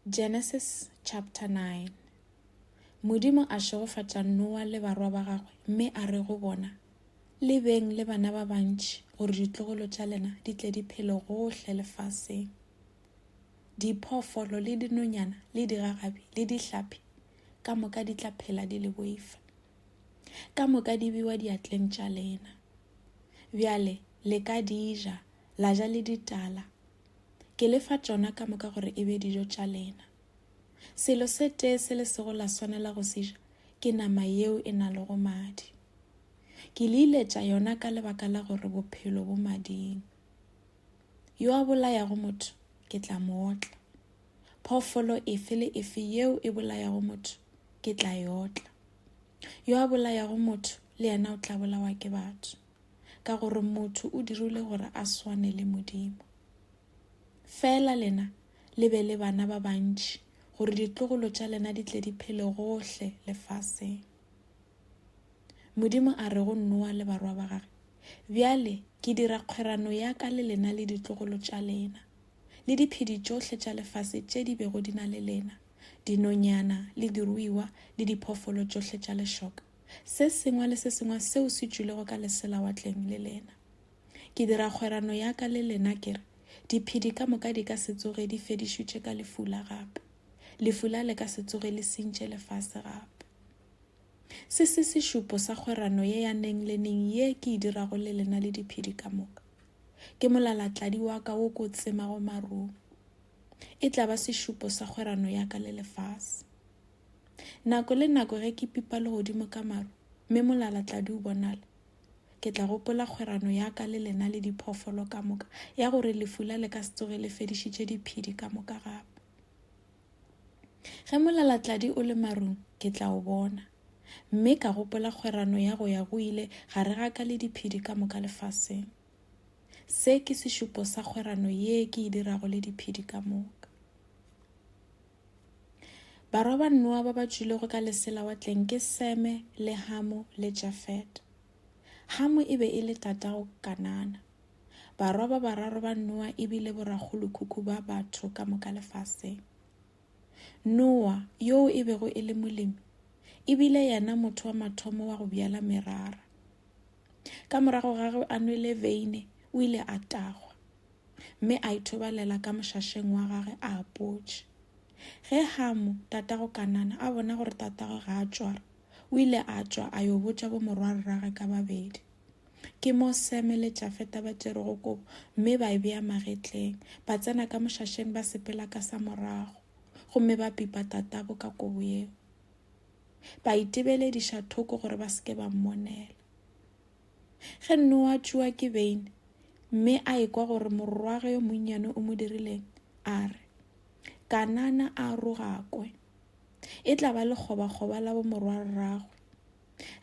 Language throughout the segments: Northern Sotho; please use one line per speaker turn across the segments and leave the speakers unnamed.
Genesis chapter 9 Modimo a šegofatša Noa le barwa ba gagwe mme a re go bona, Le beng le bana ba bantši gore ditlogolo tša lena di tle di phele gohle lefaseng. Diphoofolo le dinonyana le digagabi le dihlapi ka moka di tla phela di le boifa. Ka moka di bewa diatleng tša lena. Bjale le ka di ja, la ja le ditala. Ke le fa tšona ka moka gore e be dijo tša lena. Selo se tee se le sego la swanela go se ja ke nama yeo e na lego madi. Ke le iletša yona ka lebaka la gore bophelo bo mading. Yo a bolayago motho ke tla mo otla. Phoofolo efe le efe yeo e bolayago motho ke tla e otla. Yo a bolayago motho le yena o tla bolawa ke batho, ka gore motho o dirilwe gore a swane le Modimo. Fela lena le be le bana ba bantši gore ditlogolo tša lena di tle di phele gohle lefaseng. Modimo a re go Noa le barwa ba gagwe, Bjale ke dira kgwerano ya ka le lena le ditlogolo tša lena, le diphedi tšohle tša lefase tše di bego di na le lena, dinonyana le diruiwa le diphoofolo tšohle tša lešoka, se sengwe le se sengwe seo se tšwilego ka leselawatleng le lena. Ke dira kgwerano ya ka le lena ke re, diphedi ka moka di ka se tsoge di fedišitšwe ka lefula gape. Lefula le ka se tsoge le sentše lefase gape. Se se sešupo sa kgwerano ye ya neng le neng ye ke e dirago le lena le diphedi ka moka. Ke molalatladi wa ka wo ke o tsemago marung. E tla ba sešupo sa kgwerano ya ka le lefase. Nako le nako ge ke pipa legodimo ka maru mme molalatladi o bonala, ke tla gopola kgwerano ya ka le lena le diphoofolo ka moka ya gore lefula le ka se tsoge le fedišitše diphedi ka moka gape. Ge molalatladi o le marung, ke tla o bona, mme ka gopola kgwerano ya go ya go ile gare ga ka le diphedi ka moka lefaseng. Se ke sešupo sa kgwerano ye ke e dirago le diphedi ka moka. Barwa ba Noa ba ba tšwilego ka leselawatleng ke Seme le Hamo le Jafeta. Hamo e be e le tatago Kanana. Barwa ba bararo ba Noa e bile borakgolokhukhu ba batho ka moka lefaseng. Noa, yoo e bego e le molemi, e bile yena motho wa mathomo wa go bjala merara. Ka morago ga ge a nwele veine, o ile a tagwa, mme a ithobalela ka mošašeng wa gagwe a apotše. Ge Hamo, tatago Kanana, a bona gore tatagwe ga a tšwara, o ile a tšwa a yo botša bomorwarragwe ka babedi. Ke mo Seme le Jafeta ba tšerego kobo mme ba e bea magetleng, ba tsena ka mošašeng ba sepela ka sa morago, gomme ba pipa tatabo ka kobo yeo. Ba itebelediša thoko gore ba se ke ba mmonela. Ge Noa a tšewa ke beine mme a ekwa gore morwagwe yo monnyane o mo dirileng, a re, Kanana a rogakwe, e tla ba lekgobakgoba la bomorwarragwe.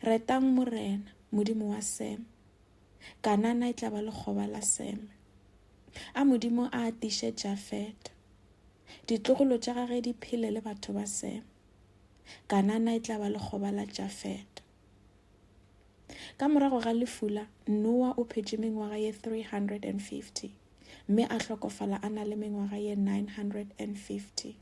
Retang Morena, Modimo wa Seme. Kanana e tla ba lekgoba la Seme. A Modimo a atiše Jafeta. Ditlogolo tša gage di phele le batho ba Seme. Kanana e tla ba lekgoba la Jafeta. Ka morago ga lefula, Noa o phetše mengwaga ye 350 mme a hlokofala a na le mengwaga ye 950.